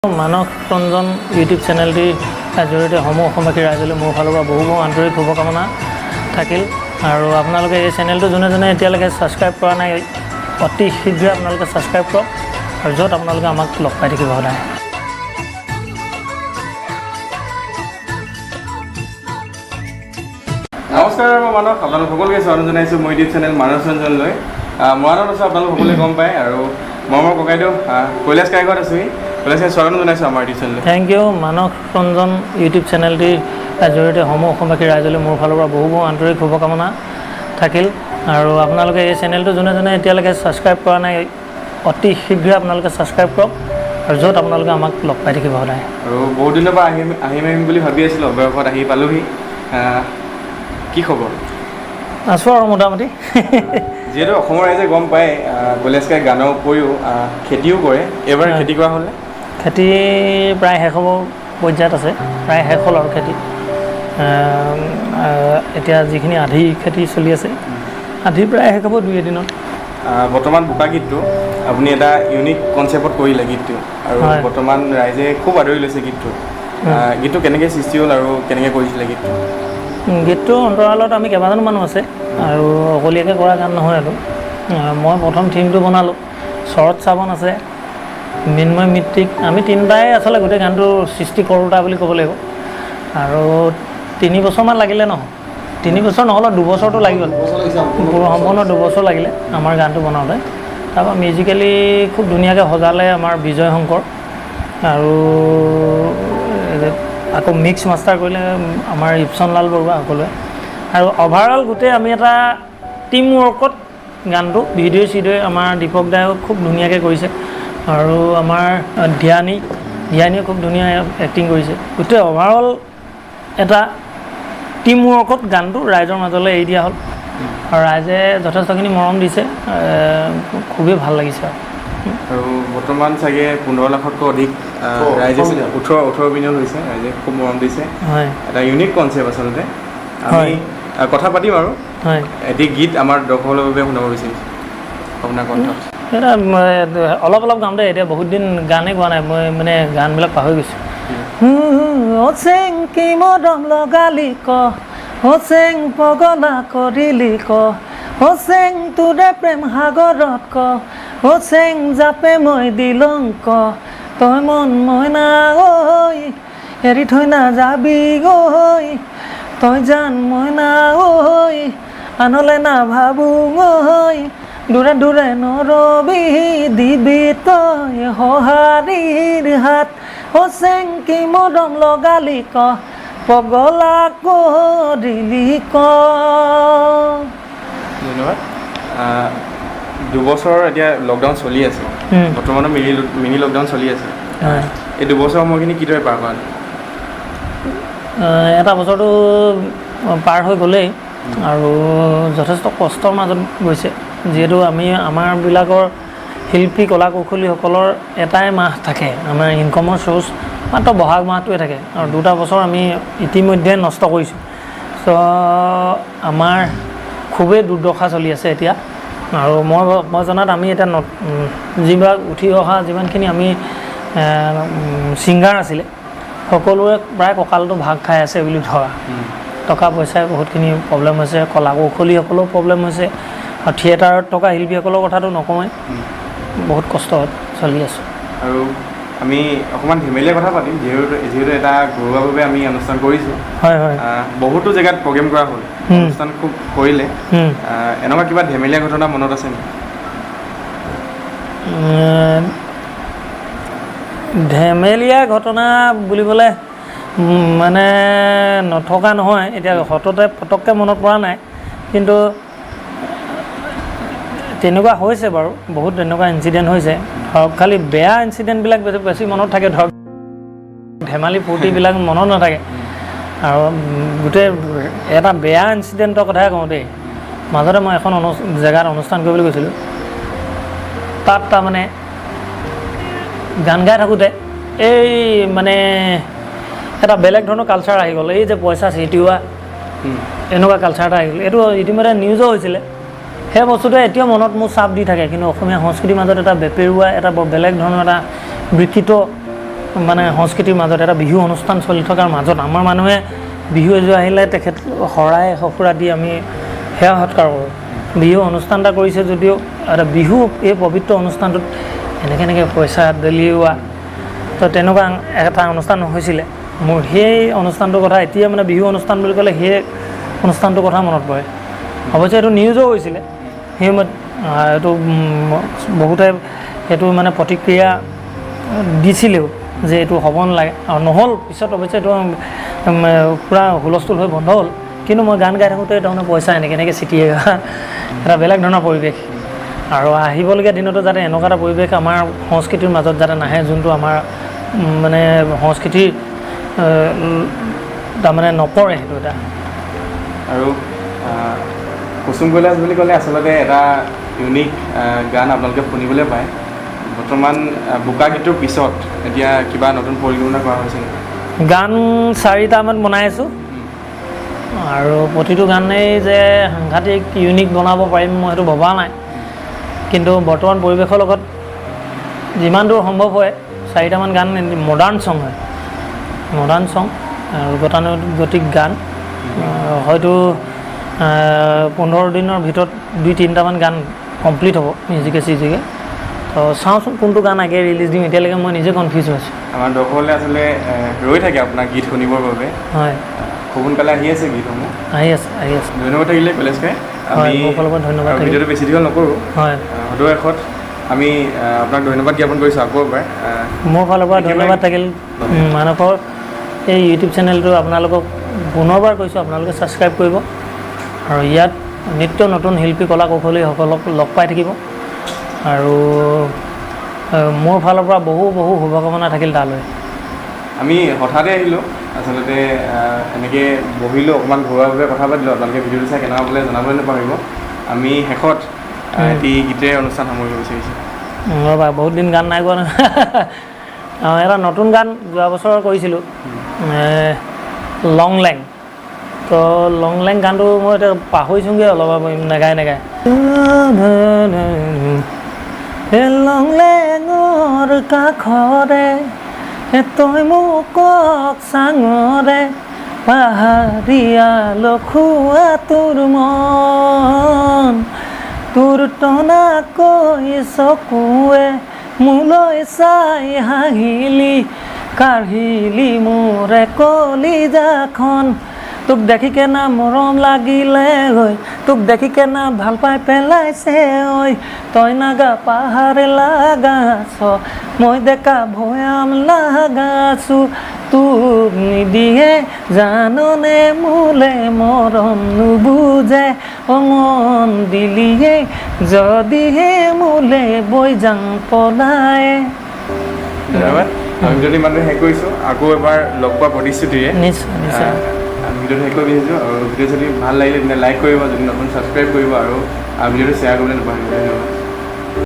মানস Ranjan YouTube চেনেলটিৰ জৰিয়তে সমূহ অসমবাসী ৰাইজলৈ মোৰ ফালৰ পৰা বহু বহু আন্তৰিক শুভকামনা থাকিল। আৰু আপোনালোকে এই চেনেলটো যোনে যোনে এতিয়ালৈকে ছাবস্ক্ৰাইব কৰা নাই, অতি শীঘ্ৰে আপোনালোকে ছাবস্ক্ৰাইব কৰক আৰু য'ত আপোনালোকে আমাক লগ পাই থাকিব সদায়। নমস্কাৰ, মই মানস, আপোনালোক সকলোকে স্বাগতম জনাইছোঁ মোৰ ইউটিউব চেনেল মানস ৰঞ্জনলৈ। মৰাণত আছোঁ, আপোনালোক সকলোৱে গম পায়, আৰু মই মোৰ ককাইদেউ কৈলাশ কাইঘৰত আছোঁহি। কৈলাশ কাই, স্বাগতম জনাইছোঁ আমাৰ ইউটিউব চেনেললৈ। Thank you. Manas Ranjan YouTube চেনেলটিৰ জৰিয়তে সমূহ অসমবাসী ৰাইজলৈ মোৰ ফালৰ পৰা বহু বহু আন্তৰিক শুভকামনা থাকিল। আৰু আপোনালোকে এই চেনেলটো যোনে যোনে এতিয়ালৈকে ছাবস্ক্ৰাইব কৰা নাই, অতি শীঘ্ৰে আপোনালোকে ছাবস্ক্ৰাইব কৰক আৰু য'ত আপোনালোকে আমাক লগ পাই থাকিব সদায়। আৰু বহুত দিনৰ পৰা আহিম আহিম আহিম বুলি ভাবি আছিলোঁ, অৱশেষত আহি পালোহি। কি খবৰ? আছোঁ আৰু মোটামুটি। যিহেতু অসমৰ ৰাইজে গম পায়, কৈলাশ কাই গানৰ উপৰিও খেতিও কৰে। এইবাৰ খেতি কৰা হ'লনে? খেতি প্ৰায় শেষ হ'ব পৰ্যায়ত আছে, প্ৰায় শেষ হ'ল আৰু খেতি। এতিয়া যিখিনি আধি খেতি চলি আছে, আধি প্ৰায় শেষ হ'ব দুই এদিনত। বৰ্তমান বোকা গীতটো আপুনি এটা ইউনিক কনচেপ্টত কৰিলে গীতটো, আৰু বৰ্তমান ৰাইজে খুব আদৰি লৈছে গীতটো। গীতটো কেনেকৈ সৃষ্টি হ'ল আৰু কেনেকৈ কৰিছিলে গীতটো? গীতটোৰ অন্তৰালত আমি কেইবাজনো মানুহ আছে আৰু অকলীয়াকৈ কৰা গান নহয় এইটো। মই প্ৰথম থিমটো বনালোঁ, শৰৎ শ্ৰাৱণ আছে, মৃন্ময় মৃত্তিক, আমি তিনিটাই আচলতে গোটেই গানটোৰ সৃষ্টি কৰোঁতা বুলি ক'ব লাগিব। আৰু 3 বছৰমান লাগিলে, নহয়, 3 বছৰ নহ'লেও 2 বছৰটো লাগি গ'ল, সম্পূৰ্ণ 2 বছৰ লাগিলে আমাৰ গানটো বনাওঁতে। তাৰপৰা মিউজিকেলি খুব ধুনীয়াকৈ সজালে আমাৰ বিজয় শংকৰ, আৰু আকৌ মিক্স মাষ্টাৰ কৰিলে আমাৰ ইপচন লাল বৰুৱা সকলোৱে। আৰু অভাৰঅল গোটেই আমি এটা টিম ৱৰ্কত গানটো ভিডিঅ' চিডিঅ' আমাৰ দীপক দায়েও খুব ধুনীয়াকৈ কৰিছে, আৰু আমাৰ ধ্যানীয়ে খুব ধুনীয়া এক্টিং কৰিছে। গোটেই অভাৰঅল এটা টিম ৱৰ্কত গানটো ৰাইজৰ মাজলৈ এৰি দিয়া হ'ল আৰু ৰাইজে যথেষ্টখিনি মৰম দিছে, খুবেই ভাল লাগিছে। আৰু আৰু বৰ্তমান চাগে 15 লাখতকৈ অধিক ৰাইজে, 18 মিলিয়ন হৈছে, ৰাইজে খুব মৰম দিছে। এটা ইউনিক কনচেপ্ট আচলতে। আমি কথা পাতিম আৰু এটি গীত আমাৰ দৰ্শকৰ বাবে শুনাব বিচাৰিছোঁ আপোনাৰ কণ্ঠত। এটা অলপ অলপ গাম দেই, এতিয়া বহুত দিন গানেই গোৱা নাই মই, মানে গানবিলাক পাহৰি গৈছোঁ। অ চেং, কি মৰম লগালি ক, অ চেং, পগলা কৰিলি ক, অ চেং, তোৰে প্ৰেম সাগৰত ক, অ চেং, জাপে মই দিলং ক, তই মন মইনা ঐ, এৰি থৈ নাযাবি গৈ, তই জান মইনা ঐ, আনলে নাভাবো ঐ, দূৰে দূৰে নৰবি, দিবি তই সঁহাৰিৰ হাত, অ চেং, কি মৰম লগালি ক, পগলা কৰিলি ক। ধন্যবাদ। 2 বছৰ এতিয়া লকডাউন চলি আছে, বৰ্তমানো মিনি মিনি লকডাউন চলি আছে। এই 2 বছৰ সময়খিনি কিদৰে পাৰ কৰা? এটা বছৰটো পাৰ হৈ গ'লেই আৰু যথেষ্ট কষ্টৰ মাজত গৈছে, যিহেতু আমি আমাৰবিলাকৰ শিল্পী কলা কৌশলীসকলৰ এটাই মাহ থাকে, আমাৰ ইনকমৰ চ'ৰ্চ মাত্ৰ বহাগ মাহটোৱে থাকে, আৰু দুটা বছৰ আমি ইতিমধ্যে নষ্ট কৰিছোঁ। চ' আমাৰ খুবেই দুৰ্দশা চলি আছে এতিয়া। আৰু মই জনাত আমি এতিয়া যিবিলাক উঠি অহা যিমানখিনি আমি ছিংগাৰ আছিলে, সকলোৰে প্ৰায় কঁকালটো ভাগ খাই আছে বুলি ধৰা। টকা পইচাই বহুতখিনি প্ৰব্লেম হৈছে, কলা কৌশলীসকলেও প্ৰব্লেম হৈছে, আৰু থিয়েটাৰত থকা শিল্পীসকলৰ কথাটো নকওঁৱেই, বহুত কষ্টত চলি আছোঁ। আৰু আমি অকণমান ধেমেলীয়া কথা পাতিম, যিহেতু এটা ঘৰুৱাভাৱে আমি অনুষ্ঠান কৰিছোঁ। হয় হয় বহুতো জেগাত প্ৰগ্ৰেম কৰা হ'ল, অনুষ্ঠান খুব কৰিলে। এনেকুৱা কিবা ধেমেলীয়া ঘটনা মনত আছে নেকি? ধেমেলীয়া ঘটনা বুলিবলৈ মানে নথকা নহয়, এতিয়া সততে পটককৈ মনত পৰা নাই, কিন্তু তেনেকুৱা হৈছে বাৰু, বহুত তেনেকুৱা ইনচিডেণ্ট হৈছে। ধৰক খালি বেয়া ইনচিডেণ্টবিলাক বেছি বেছি মনত থাকে, ধৰক ধেমালি ফূৰ্তিবিলাক মনত নাথাকে। আৰু গোটেই এটা বেয়া ইনচিডেণ্টৰ কথাই কওঁ দেই। মাজতে মই এখন জেগাত অনুষ্ঠান কৰিবলৈ গৈছিলোঁ, তাত তাৰমানে গান গাই থাকোঁতে এই মানে এটা বেলেগ ধৰণৰ কালচাৰ আহি গ'ল, এই যে পইচা চিটিওৱা এনেকুৱা কালচাৰ এটা আহি গ'ল। এইটো ইতিমধ্যে নিউজো হৈছিলে। সেই বস্তুটোৱে এতিয়াও মনত মোৰ চাপ দি থাকে। কিন্তু অসমীয়া সংস্কৃতিৰ মাজত এটা বেপেৰুৱা, এটা বৰ বেলেগ ধৰণৰ এটা বিকৃত মানে সংস্কৃতিৰ মাজত এটা বিহু অনুষ্ঠান চলি থকাৰ মাজত আমাৰ মানুহে বিহু এযোৰ আহিলে তেখেত শৰাই সঁফুৰা দি আমি সেৱা সৎকাৰ কৰোঁ। বিহু অনুষ্ঠান এটা কৰিছে যদিও এটা বিহু এই পবিত্ৰ অনুষ্ঠানটোত এনেকৈ এনেকৈ পইচা দলিওৱা, তো তেনেকুৱা এটা অনুষ্ঠান হৈছিলে। মোৰ সেই অনুষ্ঠানটোৰ কথা এতিয়া মানে বিহু অনুষ্ঠান বুলি ক'লে সেই অনুষ্ঠানটোৰ কথা মনত পৰে। অৱশ্যে এইটো নিউজো হৈছিলে সেই সময়ত, এইটো বহুতে সেইটো মানে প্ৰতিক্ৰিয়া দিছিলেও যে এইটো হ'ব নালাগে, আৰু নহ'ল। পিছত অৱশ্যে এইটো পূৰা হুলস্থুল হৈ বন্ধ হ'ল। কিন্তু মই গান গাই থাকোঁতে তাৰমানে পইচা এনেকৈ এনেকৈ ছিটিয়াই এটা বেলেগ ধৰণৰ পৰিৱেশ। আৰু আহিবলগীয়া দিনতো যাতে এনেকুৱা এটা পৰিৱেশ আমাৰ সংস্কৃতিৰ মাজত যাতে নাহে, যোনটো আমাৰ মানে সংস্কৃতিৰ তাৰমানে নপৰে, সেইটো এটা। আৰু কুসুম কৈলাশ বুলি ক'লে আচলতে এটা ইউনিক গান আপোনালোকে শুনিবলৈ পায়। বৰ্তমান বোকা গীতটোৰ পিছত এতিয়া কিবা নতুন পৰিকল্পনা কৰা হৈছে নেকি? গান 4টামান বনাই আছোঁ, আৰু প্ৰতিটো গানেই যে সাংঘাতিক ইউনিক বনাব পাৰিম মই সেইটো ভবা নাই, কিন্তু বৰ্তমান পৰিৱেশৰ লগত যিমান দূৰ সম্ভৱ হয় 4টামান গান মডাৰ্ণ ছং হয়, মডাৰ্ণ ছং আৰু গতানুগতিক গান। হয়তো 15 দিনৰ ভিতৰত 2-3টামান গান কমপ্লিট হ'ব মিউজিকে চিউজিকে। তো চাওঁচোন কোনটো গান আগে ৰিলিজ দিওঁ, এতিয়ালৈকে মই নিজে কনফিউজ হৈ আছোঁ। আমাৰ দৰ্শকসকলে আচলতে ৰৈ থাকে আপোনাৰ গীত শুনিবৰ বাবে। হয়। খুব সোনকালে আহি আছে গীতসমূহ। আহি আছে, আহি আছে। ধন্যবাদ থাকিলে কৈলাশ কাই। হয়, মোৰ ফালৰ পৰা ধন্যবাদ থাকিল। ভিডিঅ'টো বেছি দীঘল নকৰোঁ। হয়। সদৌ শেষত আমি আপোনাক ধন্যবাদ জ্ঞাপন কৰিছোঁ আকৌ এবাৰ। মোৰ ফালৰ পৰা ধন্যবাদ থাকিল। মানসৰ এই ইউটিউব চেনেলটো আপোনালোকক পুনৰবাৰ কৈছোঁ, আপোনালোকে ছাবস্ক্ৰাইব কৰিব আৰু ইয়াত নিত্য নতুন শিল্পী কলা কৌশলীসকলক লগ পাই থাকিব। আৰু মোৰ ফালৰ পৰা বহু বহু শুভকামনা থাকিল তালৈ। আমি হঠাতে আহিলোঁ আচলতে, এনেকৈ বহিলোঁ, অকণমান ঘৰুৱাভাৱে কথা পাতিলোঁ। আপোনালোকে ভিডিঅ'টো চাই কেনেকুৱা পালে জনাবলৈ নাপাহৰিব। আমি শেষত এটি গীতেৰে অনুষ্ঠান সামৰিব বিচাৰিছোঁ। ৰ'বা, বহুত দিন গান নাই গোৱা নহয়। এটা নতুন গান যোৱা বছৰ কৰিছিলোঁ, লং লেং। তো লং লেং গানটো মই এতিয়া পাহৰিছোঁগৈ অলপ, নেগাই নেগাই। লং লেঙৰ কাষৰে তই মোক চাঙৰে পাহাৰীয়া লখুৱা তোৰ মন, তোৰ টনাকৈ চকুৱে মোলৈ চাই হাঁহিলি, কাঢ়িলি মোৰে কলিজাখন। তোক দেখি কেনা মৰম লাগিলে ঐ, তোক দেখি কেনা ভাল পাই পেলাইছে ঐ। তই নাগা পাহাৰ লাগাছ, মই ডেকা ভৈয়াম লাগাছো। তোক নিদিয়ে জাননে মোলে মৰম নুবুজে, অ মন দিলিয়ে যদিহে মোলে বৈ যাং পলাই। ধন্যবাদ। আমি ভিডিঅ'টো ইমানতে শেষ কৰিছোঁ। আকৌ এবাৰ লগ পোৱাৰ প্ৰতিশ্ৰুতিৰে নিশ্চয়, নিশ্চয়। আমি ভিডিঅ'টো শেষ কৰিব বিচাৰিছোঁ। আৰু ভিডিঅ' যদি ভাল লাগিলে তেনে লাইক কৰিব, যদি নতুন ছাবস্ক্ৰাইব কৰিব, আৰু ভিডিঅ'টো শ্বেয়াৰ কৰিবলৈ নাপাহৰিব। ধন্যবাদ।